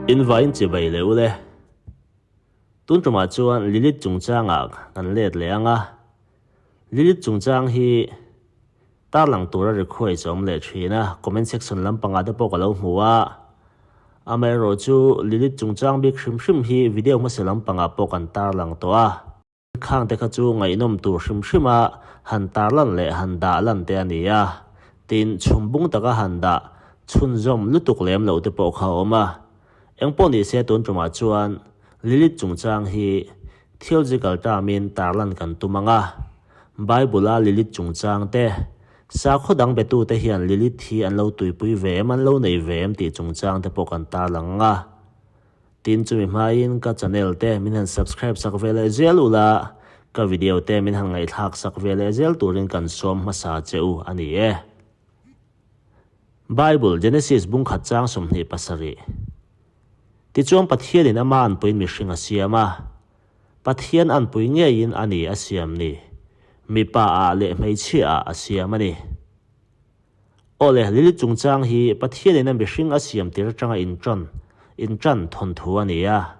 In vain chibai leh ule. Tun tumah chuan Lilith chungchangah kan let leh ang a. Lilith chungchang hi tarlang tura request a awm leh thin a, comment section lampangah te pawh ka lo hmu a. Amaherawh chu Lilith chungchang bik hrim hrim hi video hmasa lampangah pawh kan tarlang tawh a. Khang te kha chu ngaihnawm tur hrim hrim a han tarlan leh han dah lan te a ni a, tin chhum bung taka han dah chhunzawm lutuk lem loh te pawh kha a awm a. Engpawh ni se tun tumah chuan Lilith chungchang hi theological term in tarlan kan tum ang a, Bible a Lilith chungchang te, sakhaw dang betu te hian Lilith hi an lo tuipui ve em an lo nei ve em tih chungchang te pawh kan tarlang ang a. Tin chumi hmain ka channel te min han subscribe sak ve leh zel ula, ka video te min han ngaihthlak sak ve leh zel turin kan sawm hmasa che u a ni e. Bible, Genesis bungkhat chang 27. Tichuan Pathianin ama anpuiin mihring a siam a, Pathian anpui ngeiin a ni a siam ni, mipa ah leh hmeichhia ah a siam a ni. Aw le, Lily chungchang hi Pathianin a mihring a siam tir atanga inṭan, inṭan thawnthu a ni a.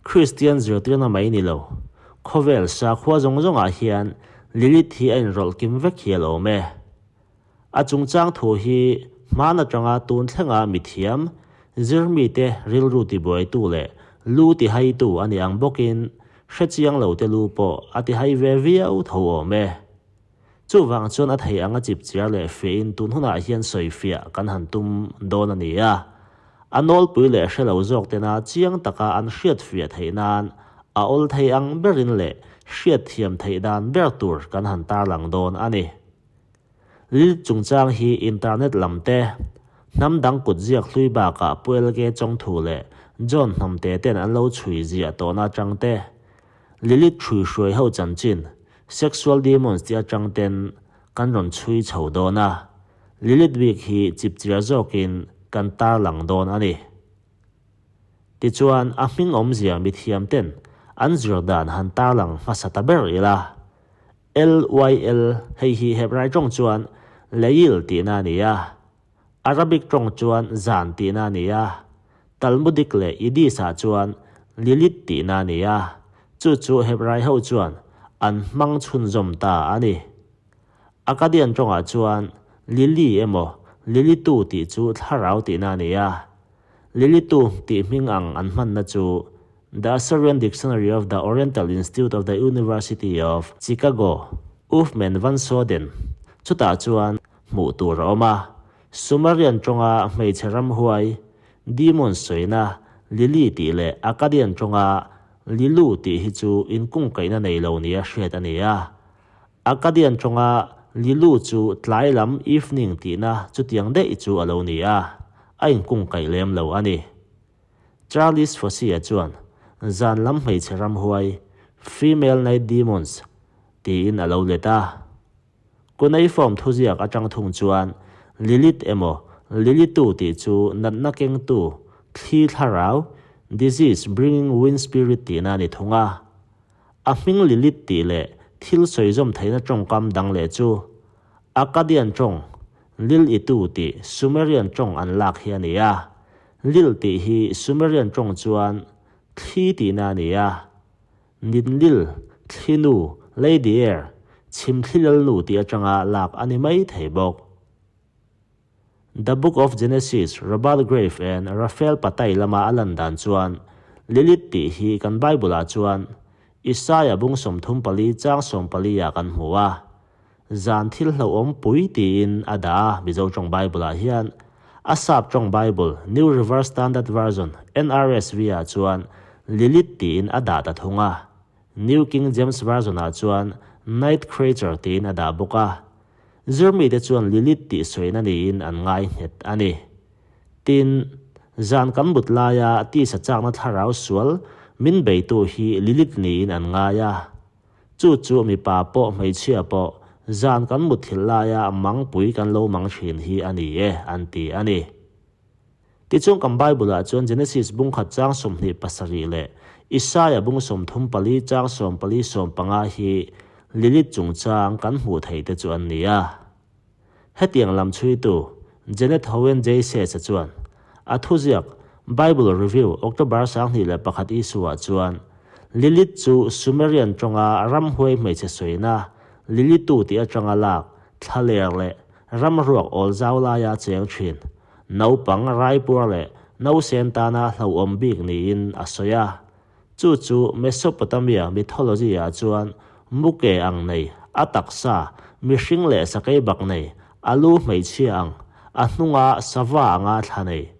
Kristian zirtirna mai ni lo, khawvel sakhua zawng zawngah hian Lilith hi a inrawlh kim vek hial awm e. A chungchang thu hi hman atanga tun thlenga mithiam, zirmite rilru tibuaitu leh lu tihaitu a ni ang bawkin hrechiang lote lu pawh a tihai ve viau tho awm e. Chuvang chuan a thei anga chipchiar leh fiahin tun hunah hian sawifiah kan han tum dawn a ni a. A nawlpui leh hre lo zawk tena chiang taka an hriatfiah theih nan a awl thei ang berin leh hriatthiam theih dan ber tur kan han tarlang dawn a ni. Lilith chungchang hi internet lam te, hnam dang kut ziak hlui bakah Pu LK Chawngthu leh John Hnamte ten an lo chhui ziah tawhna atang te, Lilith hruihruai ho chanchin, Sexual demons tih atang ten kan rawn chhui chho dawn a, Lilith bik hi chipchiar zawkin kan tarlang dawn a ni. Tichuan, a hming awmzia mithiam ten an zir dan han tarlang hmasa ta ber ila. LYL hei hi Hebrai tawng chuan Layil tihna a ni a, Arabic tawng chuan zan tihna a ni a, Talmudic leh Yiddish-ah chuan Lilith tihna a ni a, chu chu Hebrai ho chuan an hmang chhunzawm ta a ni. Akkadian tawngah chuan Lili emaw Lilitu tih chu thlarau tihna a ni a, Lilitu tih hming ang an hmanna chu The Assyrian Dictionary of the Oriental Institute of the University of Chicago, Uffman van Soden, chutah chuan hmuh tur a awm a. Sumerian tawnga hmeichhe ramhuai, demon sawina, Lili tih leh Akkadian tawnga Lilu tih hi chu inkungkaihna nei lo nia hriat a ni a. Akkadian tawnga Lilu chu tlai lam, evening, tihna chutiang daih chu a lo ni a, a inkungkaih lem lo a ni. Charles Fossey-a chuan zan lam hmeichhe ramhuai, female night demons, tiin a lo let a. Cuneiform thuziak atang thung chuan Lilith emaw Lilitu tih chu natna kengtu, thli thlarau, disease bringing wind spirit tihna a ni thung a. A hming Lilith tih leh thil sawizawm theihna tawngkam dang leh chu Akkadian tawng Lil-itu tih Sumerian tawng an lak hi a ni a. Lil tih hi Sumerian tawng chuan thli tihna a ni a. Ninlil, Thlinu, Lady Air, Chhimthlilalnu tih atanga lak a ni mai thei bawk. The Book of Genesis, Robert Graves and Raphael Patai lama a lan dan chuan Lilith tih hi kan Bible-ah chuan Isaia bung 34 chang 14 ah kan hmu a. Zan thil hlauhawm pui tiin a dah a, Mizo tawng Bible-ah hian. A sap tawng Bible, New Revised Standard Version, NRSV, ah chuan Lilith tiin a dah ta thung a. New King James Version-ah chuan Night Creature tiin a dah bawk a. Zirmite chuan Lilith tih sawina niin an ngai nghet a ni. Tin, zan kan mut laia tisa chakna thlarau sual min beitu hi Lilith niin an ngai a. Chu chu mipa pawh hmeichhia pawh zan kan mutthilh laia mangpui kan lo mang thin hi a ni e, an ti a ni. Tichuan kan Bible-ah chuan Genesis bung khat chang 27 leh Isaia bung 34 chang 14 15 hi Lilith chungchang kan hmuh theih te chu an ni a. Hetiang lam chhuitu Janet Howen Jayces-a chuan a thuziak. Bible Review, October 2001 issue-ah chuan, Lilith chu Sumerian tawnga ramhuai hmeichhe sawina Lilitu tih atanga lak thlaler leh ramruak awl zau laia cheng thin, naupang raipuar leh nausen tana hlauhawm bik niin a sawi a. Chu chu Mesopotamia mythology-ah chuan muke ang nei, a taksa, mihring leh sakei bak nei, a lu hmeichhia ang, a hnunga sava anga thla nei,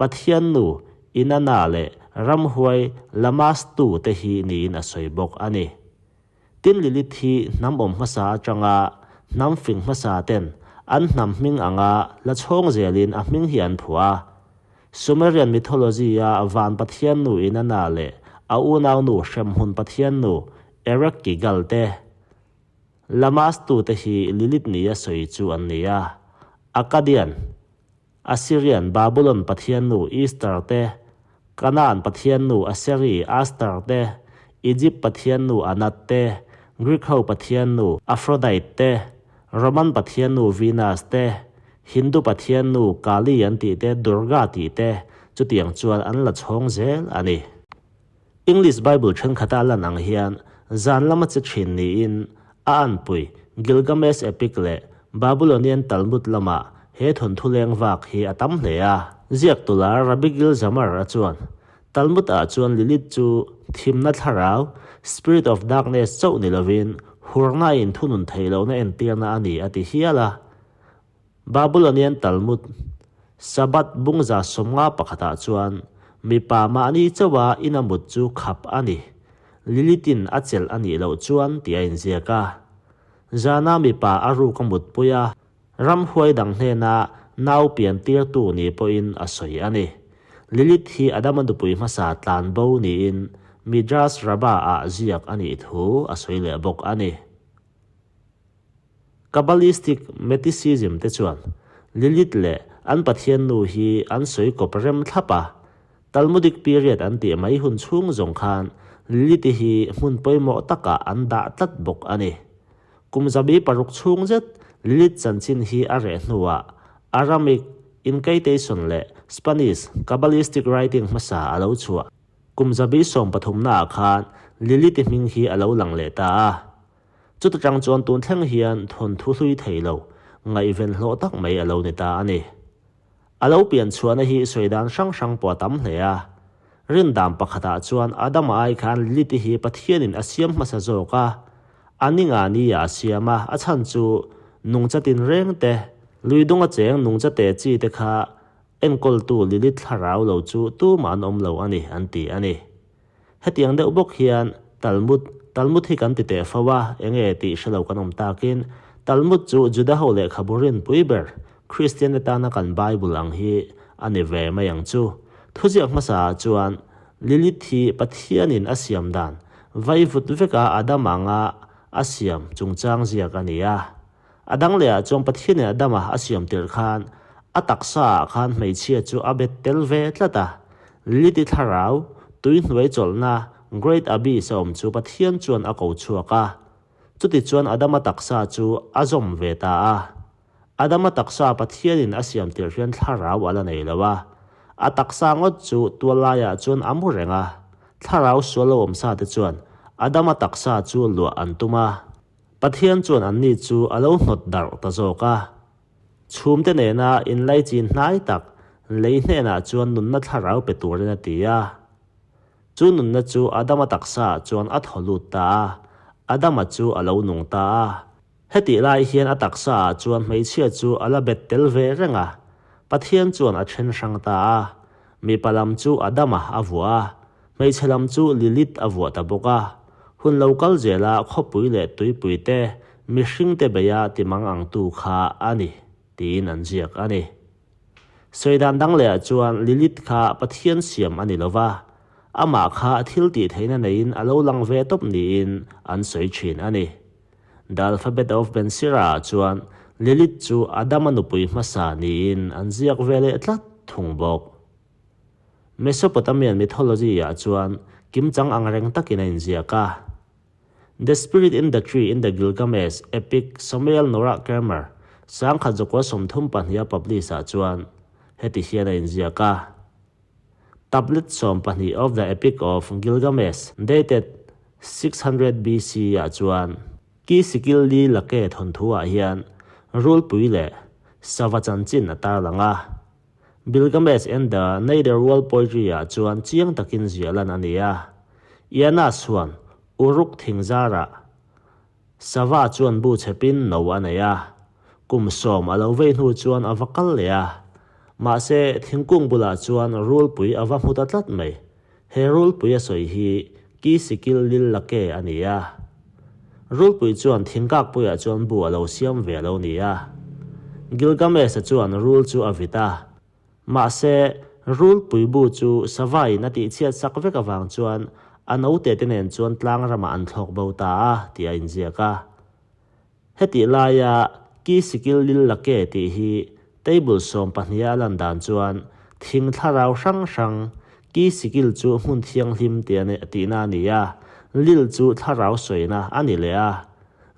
Pathian nu Inanna leh ramhuai Lamastu te hi niin a sawi bawk a ni. Tin Lilith hi hnam awm hmasa atanga hnam fing hmasa ten an hnam hming anga la chhawng zelin a hming hi an phuah a. Sumerian mythology-a van pathian nu Inanna leh a unaunu hremhmun pathian nu Ereshkigal te Lamastu te hi Lilith nia sawi chu an ni a. Akkadian Assyrian, Babulon pathiannu Ishtar te, Kanaan pathiannu Aseri, Astar te, Egypt pathiannu Anat te, Greek ho pathiannu Aphrodite te, Roman pathiannu Venus te, Hindu pathiannu Kali an tih te, Durga tih te, chutiang chuan an la chhawng zel a ni. English Bible thenkhat-a lan ang hian zan lama che thin niin a anpui Gilgamesh Epic leh Babylonian Talmud lamah he thawnthu leng vak hi a tam hle a. Ziaktu lar Rabbi Gil Zamar-a chuan Talmud-ah chuan Lilith chu thimna thlarau, spirit of darkness, chauh ni lovin hurna inthunun theih lohna entirna a ni a ti hial a. Babylonian Talmud, Sabbath bungza 51 pakhatah chuan mipa mahni chauha ina mut chu khap a ni, Lilith-in a chelh a nih loh chuan tih a inziak a. Zana mipa a ruk a mutpui a, ramhuai dang hnena nau pian tirtu ni pawhin a sawi a ni. Lilith hi Adama nupui hmasa tlan bo niin Midrash Rabbah-ah ziak a nih thu a sawi leh bawk a ni. Kabbalistic mysticism te chuan Lilith leh an pathian nu hi an sawi kawp rem thlap a, Talmudic period an tih mai hun chhung zawng khan Lilith-i hi hmun pawimawh takah an dah tlat bawk a ni. Kum 600 chhung zet Lilith chanchin hi a reh hnuah Aramaic incantation leh Spanish Kabbalistic writing hmasa a lo chhuah. Kum 13% khan Lilith-i hming hi a lo lang leh ta a. Chuta tang chuan tun thleng hian thawnthu hlui thei lo, ngaihven hlawh tak mai a lo ni ta a ni. A lo pian chhuahna hi sawi dan hrang hrang pawh a tam hle a. Rindan pakhatah chuan Adama ai khan Lilith-i hi Pathianin a siam hmasa zawk a, a ninga ni ah a siam a, a chhan chu nungcha tinreng te, luidunga cheng nungcha te chi te kha enkawltu Lilith thlarau lo chu tumah an awm lo a ni an ti a ni. Hetiang deuh bawk hian Talmud, Talmud hi kan ti teh fo a, enge tih hre lo kan awm takin, Talmud chu Juda ho lehkhabu rinpui ber, Kristian te tana kan Bible ang hi a ni ve mai ang chu. Thuziak hmasa ah chuan Lilith hi Pathianin a siam dan vaivut veka Adam anga a siam chungchang ziak a ni a. A dang leh ah chuan Pathianin Adama a siam tirh khan a taksa ah khan hmeichhia chu a bet tel ve tlat a. Lilith-i thlarau, tui hnuai chawlhna, Great Abyss a awm chu Pathian chuan a ko chhuak a. Chuti chuan Adama taksa chu a zawm ve ta a. Adama taksa Pathianin a siam tirh hian thlarau a la nei lo a. A taksa ngawt chu tual laiah chuan a mu reng a. Thlarau sual lo awm sa te chuan Adama taksa chu luah an tum a. Pathian chuan anni chu a lo hnawt darh ta zawk a. Chhumte nena inlaichin hnai tak lei hnenah chuan nunna thlarau pe turin a ti a. Chu nunna chu Adama taksaah chuan a thaw lut ta a, Adama chu a lo nung ta a. Hetih lai hian a taksaah chuan hmeichhia chu a la bet tel ve reng a, Pathian chuan a then hrang ta a. Mipa lam chu Adama a vuah a, Hmeichhe lam chu Lilith a vuah ta bawk a, hun lo kal zela khawpui leh tuipui te, mihring te beia ti mang ang tu kha a ni, tiin an ziak a ni. Sawi dan dang lehah chuan Lilith kha Pathian siam a ni lo va, amah kha thil tih theihna neiin a lo lang ve tawp niin an sawi thin a ni. The Alphabet of Ben Sira-ah chuan Lilith chu Adama nupui hmasa niin an ziak ve leh tlat thung bawk. Mesopotamian mythology-ah chuan kimchang ang reng takin a inziak a. The Spirit in the Tree in the Gilgamesh Epic Samuel Norah Kramer 1932 a publish-ah chuan heti hian a inziak a. Tablet 12 of the Epic of Gilgamesh dated 600 BC ah chuan Ki Sikil Li Lake thawnthu ah hian rulpui leh sava chanchin a tarlang a. Bilgamesh and the Netherworld Poetry ah chuan chiang takin ziah lan a ni a. Iana chuan Uruk thing zarah Sava chuan bu chhepin no a nei a, kum sawm a lo vei hnu chuan a va kal leh a. Mahse, thingkung bulah chuan rulpui a va hmu ta tlat mai. He rulpui a sawi hi Ki Sikil Lil Lake a ni a. Rulpui chuan thingkakpuiah chuan bu a lo siam ve lo ni a. Gilgamesh-a chuan rul chu a vit a. Mahse, rulpui bu chu Savain a tihchhiat sak vek avang chuan a note te nen chuan tlang ramah an thlawk bo ta a tih a inziak a. Hetih laia Ki Sikil Lil Lake tih hi table sawmpahniha a lan dan chuan thing thlarau hrang hrang Ki Sikil chu hmun thianghlim tihna a ni a, Lil chu thlarau sawina a ni leh a.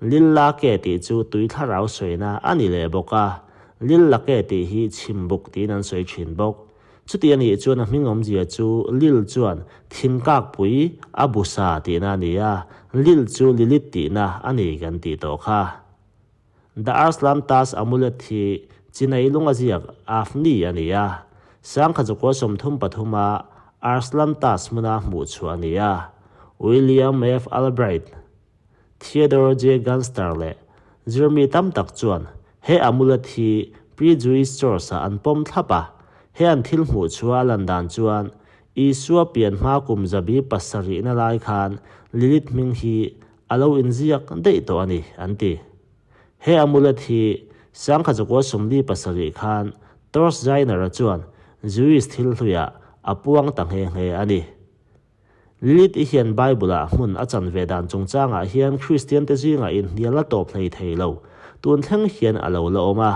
Lil Lake tih chu tui thlarau sawina a ni leh bawk a, Lil Lake tih hi chhimbuk tiin an sawi thin bawk. Chuti a nih chuan a hming awmzia chu Lil chuan thingkakpui a busa tihna a ni a, Lil chu Lilith tihna a ni kan tih tawh kha. The Arslan Tash Amulet hi Chinai lunga ziak Afni a ni a, sangkhat zakua 33 a Arslan Tash hmuna hmuh chhuah a ni a, William F. Albright, Theodore J. Gunster leh zirmi tam tak chuan he amulet hi pre-Jewish source-ah an pawm thlap a, he an thil hmuh chhuah a lan dan chuan Isua pian hma kum zabi pasarihna lai khan Lilith hming hi a lo inziak daih tawh a ni, an ti. He amulet hi sangkhat zakua 47 khan Tors Zainer-a chuan Jewish thil hluiah a puang ta nghe nghe a ni. Lilith i hian Bible-ah hmun a chan ve dan chungchangah hian Kristiante zingah inhnial a tawp hlei thei lo, tun thleng hian a lo la awm a.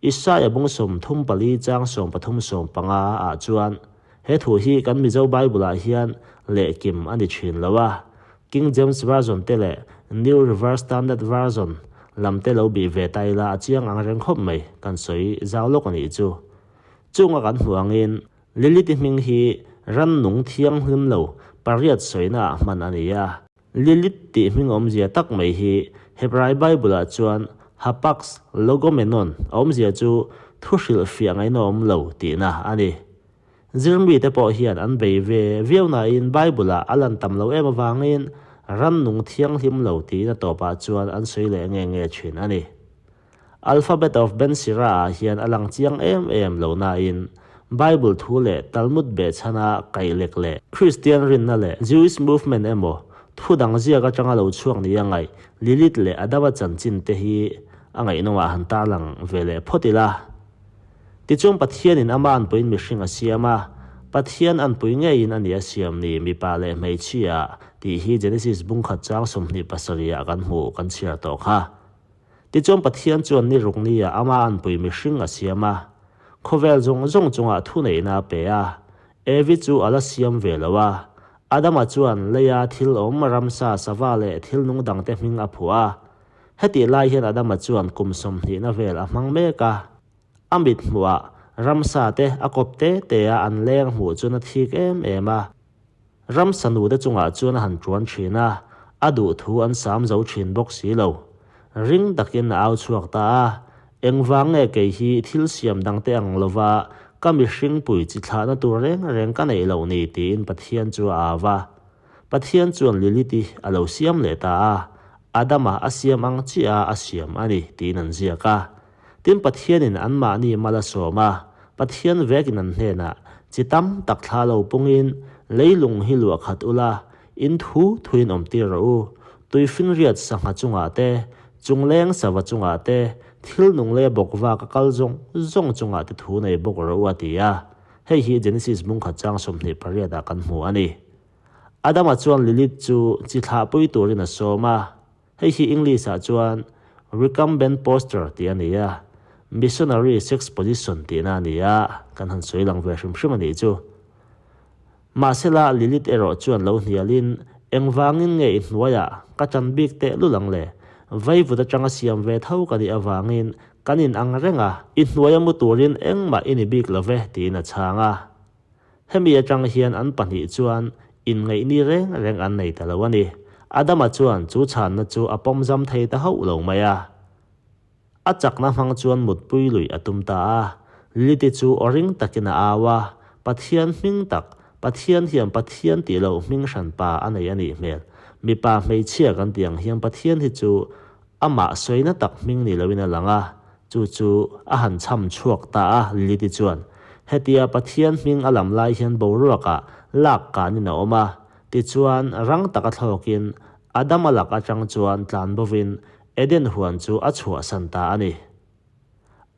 Isaia bung 34 chang 13 15 ah chuan he thu hi kan Mizo Bible-ah hian lehkim a ni thin lo a, King James Version te leh New Revised Standard Version lam te lo bih ve ta ila a chiang ang reng khawp mai, kan sawi zau lawk a nih chu. Chunga kan hmuh angin Lilith-i hming hi rannung thianghlim lo pariat sawina ah hman a ni a. Lilith tih hming awmzia tak mai hi Hebrai Bible-ah chuan Hapax Legomenon a awmzia chu thu hrilhfiah ngaihna awm lo tihna a ni. Zirmite pawh hian an bei ve viau nain Bible-ah a lan tam lo em avangin rannung thianghlim lo tiin a tawpah chuan an sawi leh nge nge thin a ni. Alphabet of Ben Sira ah hian a lang chiang em em lo nain, Bible thu leh Talmud behchhana kaih lek leh Kristian rinna leh Jewish movement emaw thu dang ziak atanga lo chhuak nia ngaih Lilith leh Adama chanchin te hi a ngaihnawmah han tarlang ve leh phawt ila. Tichuan Pathianin ama anpuiin mihring a siam a, Pathian anpui ngeiin a ni a siam ni mipa leh hmeichhia tih hi Genesis bungkhat chang 27 ah kan hmuh kan chhiar tawh kha. Tichuan Pathian chuan ni ruk nia ama anpui mihring a siam a, khawvel zawng zawng chungah thuneihna a pe a, Evi chu a la siam ve lo a. Adama chuan leia thil awm ramsa, sava leh thil nung dangte hming a phuah a. Hetih lai hian Adama chuan kum sawmhnihna vel a hmang mek a. A mit hmuhah ramsa te a kawp te te a an leng hmuh chuan a thik em em a. Ramsa nute chungah chuan a han tuan thin a, a duh thu an sam zo thin bawk si lo. Ring takin a au chhuak ta a, Engvang nge kei hi thil siam dangte ang lova ka mihring pui chi thlahna tur reng reng ka neih loh ni tiin Pathian chu a au a. Pathian chuan Lilith-i a lo siam leh ta a, Adama a siam ang chiah a a siam a ni tiin an ziak a. Tin Pathianin anmahni mal a sawm a, Pathian vekin an hnenah, Chi tam tak thla lo pungin leilung hi luah khat ula, in thu thuin awm tir rawh u. Tuifinriat sangha chungah te, chungleng sava chungah te, thil nung leh bawkva ka kal zawng zawng chungah te thu nei bawk rawh u a ti a. Hei hi Genesis bungkhat chang 28 ah kan hmu a ni. Adama chuan Lilith chu chi thlahpui turin a sawm a. Hei hi English ah chuan recumbent posture tih a ni a, missionary sex position tihna a ni a, kan han sawi lang ve hrim hrim a nih chu. Mahsela Lilith erawh chuan lo hnialin, Engvangin nge i hnuaiah ka tan bik teh lul ang le? Vaivut atanga siam ve tho ka nih avangin kan in ang reng a, i hnuaia mu turin engmah i ni bik lo ve, tiin a chhang a. Hemi atang hian an pahnih chuan inngaihni reng reng an nei ta lo a ni. Adama chuan chu chhanna chu a pawmzam thei ta hauh lo mai a. A chakna hmang chuan mutpui luih a tum ta a. Lilith-i chu aw ring takin a au a, Pathian hming tak, Pathian hian Pathian tih loh hming hranpa a nei a nih hmel. Mipa hmeichhia kan tih ang hian Pathian hi chu amah sawina tak hming ni loin a lang a, chu chu a han chham chhuak ta a, Lilith-i chuan hetia Pathian hming a lam lai hian boruakah lak kanin a awm a, tichuan rang taka thlawkin Adama lak atang chuan tlan bovin Eden huan chu a chhuahsan ta a ni.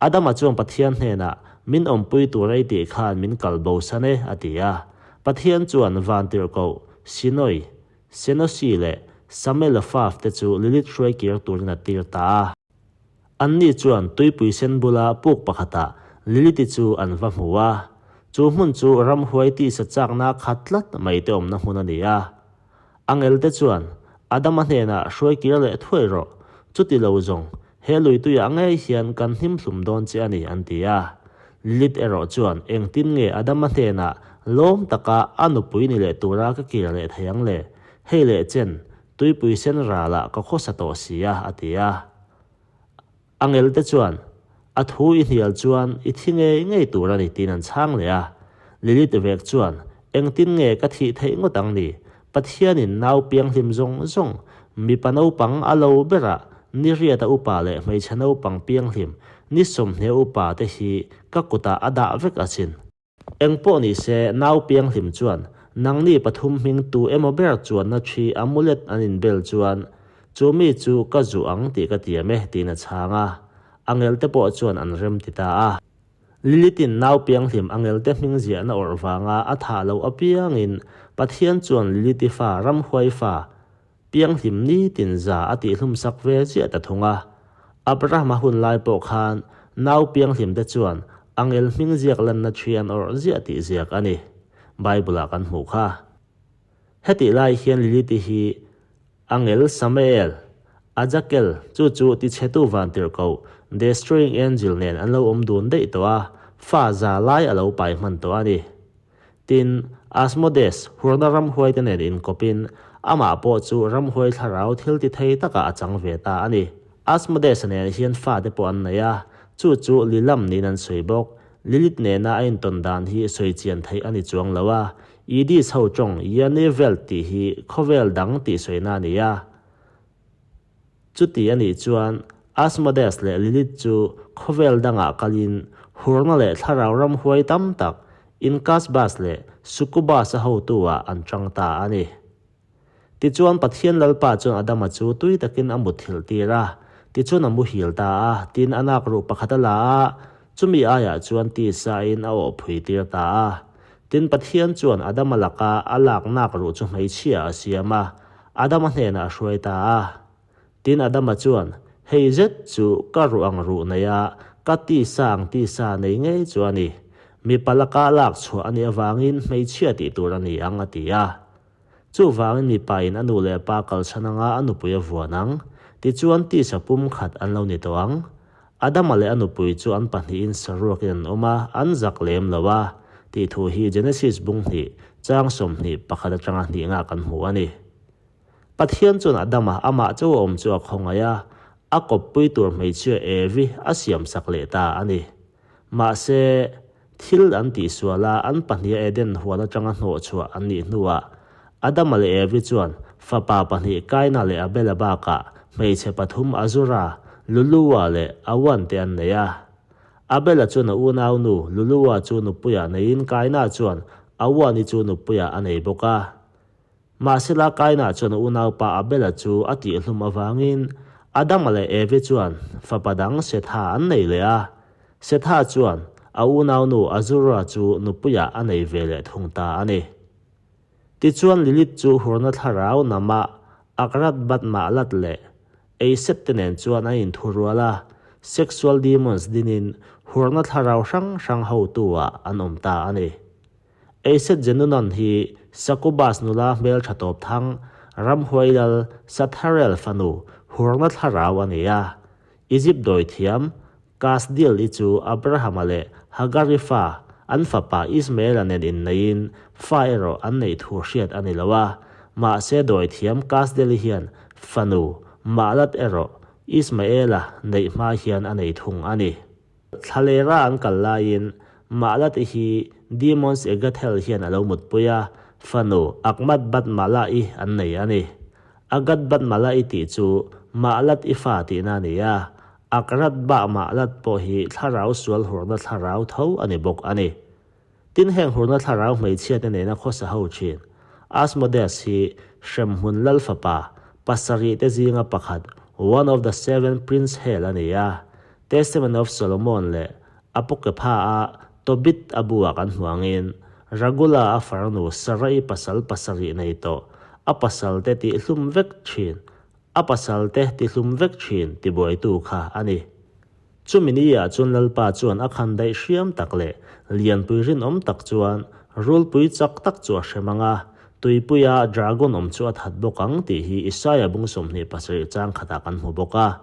Adama chuan Pathian hnenah, Min awmpui tur ei tih khan min kal bo san e, a ti a. Pathian chuan Vantirhkoh, Sinoi, Senosi leh Samelofaf te chu Lilith hruai kir turin a tir ta a. Anni chuan tuipui sen bula puk pakhatah Lilith-i chu an va hmu a. Chu hmun chu ramhuai tisa chakna khat tlat mai te awmna hmun a ni a. Angelte chuan, Adama hnenah hruai kir leh thuai rawh, chuti lo zawng, he lui tuiah ngei hian kan hnim hlum dawn che a ni, an ti a. Lilith erawh chuan, Engtin nge Adama hnenah lawm taka a nupui ni leh tura ka kir leh thei ang le? Hei leh chen, tuipui sen ralah ka khawsa tawh si a, a ti a. Angelte chuan, A thu i hnial chuan i thi ngei ngei tur a ni tiin an chhang leh a. Lilith vek chuan, Engtin nge ka thih theih ngawt ang ni? Pathianin nau pianghlim zawng zawng, mipa naupang a lo berah ni riata upa leh hmeichhe naupang pianghlim ni sawmhne upa te hi ka kutah a dah vek asin. Eng pawh ni se, nau pianghlim chuan nangni pathum hming tu emaw ber chuanna thi amulet an inbel chuan chu mi chu ka zuh ang tih ka tiam e tiin a chhang a. Angelte pawh chuan an rem ti ta a. Lilith-in nau pianghlim angelte hming ziahna awrh vanga a thah loh apiangin Pathian chuan Lilith-i fa ramhuai fa Pianghlim nitin za a tihhlumsak ve chiah ta thung a. Abrahama hun lai pawh khan nau pianghlim te chuan angel hming ziak lanna thi an awrh ziah tih ziak a ni. Bible-ah kan hmuh kha. Hetih lai hian Lilith-i hi angel Samael, Azakel, chu chu tichhetu vantirhkoh, destroying angel, nen an lo awm dun daih tawh a, fa za lai a lo pai hman tawh a ni. Tin, Asmodeus, hurna ramhuaite nen inkawpin, amah pawh chu ramhuai thlarau thil ti thei takah a chang ve ta a ni. Asmodeus-a nen hian fate pawh an nei a, chu chu Lilam niin an sawi bawk. Lilith nena a intawn dan hi sawi chian theih a ni chuang lo a, Yiddish ho tawng Yane Welt tih hi khawvel dang tih sawina a ni a. Chuti a nih chuan Asmodeus leh Lilith chu khawvel dangah kalin hurna leh thlarau ramhuai tam tak Incusbus leh Succubus-a hotu-ah an chang ta a ni. Tichuan Pathian Lalpa chuan Adama chu tui takin a mutthilh tir a, tichuan a muhil ta a, tin a nak ruh pakhat a la a, chumi aiah chuan tisain a awhphui tir ta a. Tin Pathian chuan Adama laka a lak nak ruh chu hmeichhia a siam a, Adama hnenah a hruai ta a. Tin Adama chuan, Hei zet chu ka ruh ang ruh nei a, ka tisa ang tisa nei ngei chu a ni. Mipa laka lak chhuah a nih avangin hmeichhia tih tur a ni ang, a ti a. Chuvangin mipain a nu leh pa kalchhan anga a nupui a vuan ang. Tichuan tisa pum khat an lo ni tawh ang. Adama leh a nupui chu an pahnihin saruakin an awm a, an zak lem lo a, tih thu hi Genesis bung hnih, chang 21 atanga hnih ngah kan hmu a ni. Pathian chuan Adama amah chauh a awm chu a khawngaih a, a kawppui tur hmeichhia Evi a siamsak leh ta a ni. Mahse, thil an tihsual a, an pahniha Eden huan atanga hnawhchhuah an nih hnuah Adama leh Evi chuan fapa pahnih Kaina leh Abela bakah hmeichhe pathum Azura, Lulua leh Awan te an nei a. Abela chuan a unaunu Lulua chu nupuiah neiin Kaina chuan Awani chu nupuiah a nei bawk a. Mahsela Kaina chuan a unaupa Abela chu a tihhlum avangin Adama leh Evi chuan fapa dang Setha an nei leh a. Setha chuan a unaunu Azura chu nupuiah a nei ve leh thung ta a ni. Tichuan Lilith chu hurna thlarau Namah, Akrat Bat Mahlat leh Eisep te nen chuan an inthurual a, sexual demons dinin hurna thlarau hrang hrang hotu-ah an awm ta a ni. Eiset Zenunon hi Succubus nula hmeltha tawp thang, ramhuai lal Satharel fanu hurna thlarau a ni a. Egypt dawithiam Kasdiel-i chu Abrahama leh Hagari fa An fapa Ismaela nen inneiin fa erawh an neih thu hriat a ni lo a, mahse dawithiam Kasdeli hian fanu Mahlat erawh Ismaela neih hma hian a nei thung a ni. Thlalera an kal laiin Mahlat-i hi Demons Egathel hian a lo mutpui a, fanu Akmat Bat Mahlah-i an nei a ni. Agat Bat Mahlah-i tih chu Mahlat-i fa tihna a ni a, Akrat Bah Mahlat pawh hi thlarau sual hurna thlarau tho a ni bawk a ni. Tin heng hurna thlarau hmeichhiate nena khawsa ho thin Asmodeus hi hremhmun lal fapa pasarih te zinga pakhat one of the seven prince hell a ni a, Testament of Solomon leh Apokepha a Tobit a bu ah kan hmu angin Ragula a farnu Sarai pasal pasarih nei tawh a pasal te tihhlum vek thin A pasal te tihlum vek thin tibuaitu kha a ni. Chumi ni ah chuan Lalpa chuan a khan daih hriam tak leh lianpui rinawm tak chuan rulpui chak tak chu a hrem ang a, tuipuia dragon awm chu a that bawk ang tih hi Isaia bung 27 chang khatah kan hmu bawk a.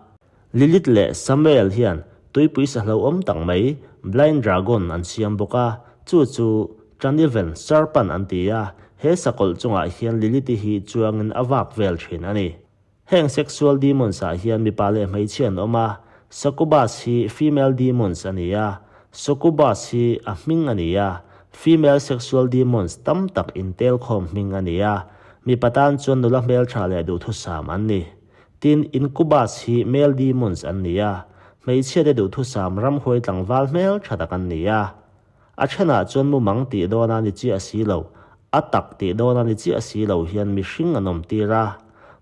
Lilith leh Samael hian tuipui sa hlauhawm tak mai blind dragon an siam bawk a, chu chu Traniven Serpent an ti a, he sakawlh chungah hian Lilith-i hi chuangin a vak vel thin a ni. Heng sexual demons ah hian mipa leh hmeichhia an awm a, Succubus hi female demons a ni a, Succubus hi a hming a ni a, female sexual demons tam tak intelkhawm hming a ni a, mipa tan chuan nula hmeltha leh duhthusam an ni. Tin, Incubus hi male demons an ni a, hmeichhiate duhthusam ramhuai tlangval hmeltha tak an ni a. A thenah chuan mumang tih dawn a ni chiah si lo, a tak tih dawn a ni chiah si lo hian mihring an awm tir a,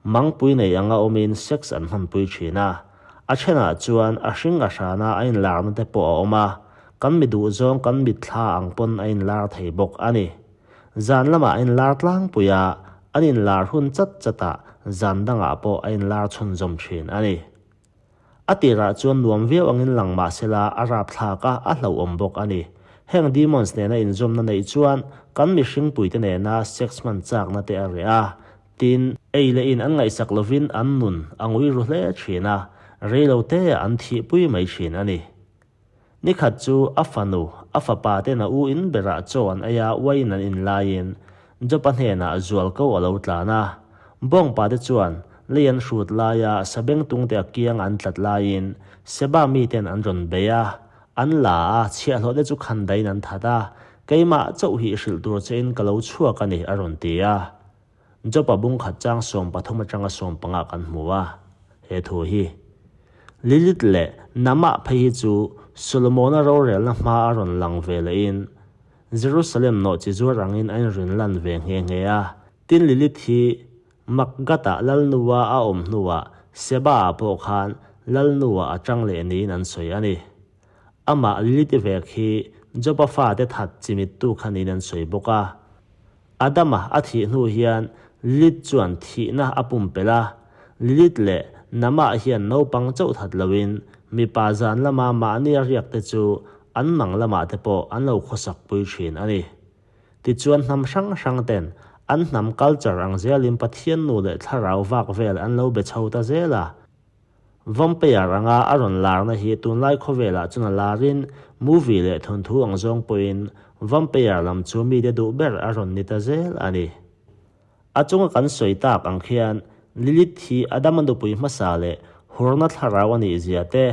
mangpui nei anga awmin sex an hmanpui thin a. A thenah chuan a hring a hrana a inlarna te pawh a awm a, kan mi duhzawng kan mitthla ang pawn a inlar thei bawk a ni. Zan lamah a inlar tlangpui a, an inlar hun chat chatah zan dangah pawh a inlar chhunzawm thin a ni. A tirah chuan nuam viau angin lang mah sela a rapthlak a, a hlauhawm bawk a ni. Heng demons nena inzawmna neih chuan kan mihringpuite nena sex hman chakna te a reh a, tin, ei leh in an ngaihsak lovin an nun a ngui ru hle thin a, reilote an thihpui mai thin a ni. Nikhat chu a fanu, a fapa ten a u in berah chaw an ei a, uaiin an in laiin Jopa hnenah zualko a lo tlan a. Bawngpa te chuan lei an hrut laia sabengtung te a kiang an tlat laiin Seba miten an rawn bei a, an la a, chhiahhlawh te chu khandaiin an that a, keimah chauh hi hrilh tur che in ka lo chhuak a ni a rawn ti a. Jopa bung khat chang 13 atanga 15 kan hmu a, he thu hi. Lilith leh Naamah phei hi chu Solomona rorelna hma a rawn lang ve lehin Jerusalem nawh chi zuar angin a inrin lan ve nghe nghe a. Tin Lilith hi Makgat-ah Lalnua a awm hnuah Seba-ah pawh khan Lalnua a tang leh niin an sawi a ni. Amah Lilith-i vek hi Joba fate that chimittu kha niin an sawi bawk a. Adama a thih hnu hian Lilith chuan thihna a pumpelh a, Lilith leh Namah hian naupang chauh that loin mipa zan lama mahnia riak te chu an mang lamah te pawh an lo khawsak pui thin a ni. Tichuan hnam hrang hrang ten an hnam culture ang zelin Pathian nu leh thlarau vak vel an lo be chho ta zel a. Vampire anga a rawn larna hi tunlai khawvelah chuan a larin movie leh thawnthu ang zawng pawhin vampire lam chu mite duh ber a rawn ni ta zel a ni. A chunga kan sawi tak ang khian Lilith hi Adama nupui hmasa leh hurna thlarau a nih zia te,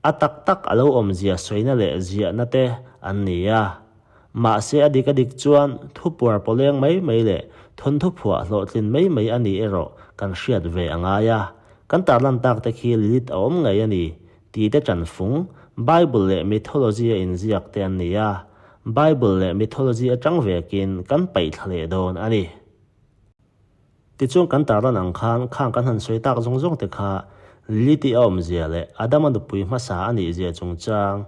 a tak tak a lo awm zia sawina leh ziahna te an ni a. Mahse a dik a dik chuan thu puar pawleng mai mai leh thawnthu phuah hlawhtlin mai mai a nih erawh kan hriat ve a ngai a. Kan tarlan tak te khi Lilith a awm ngei a ni tih te ṭanfung, Bible leh mythology a inziak te an ni a. Bible leh mythology aṭang vekin kan paih thla leh dawn a ni. Tichuan kan tarlan ang khan khang kan han sawi tak zawng zawng te kha Lilith-i a awmzia leh Adama nupui hmasa a nihzia chungchang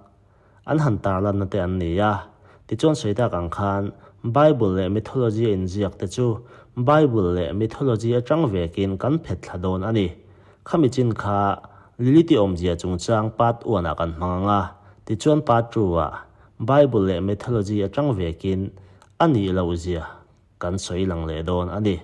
an han tarlanna te an ni a. Tichuan sawi tak ang khan Bible leh mythology a inziak te chu Bible leh mythology atang vekin kan phet thla dawn a ni. Khami chin kha Lilith-i awmzia chungchang part one ah kan hmang ang a, tichuan part two ah Bible leh mythology atang vekin a nih lohzia kan sawi lang leh dawn a ni.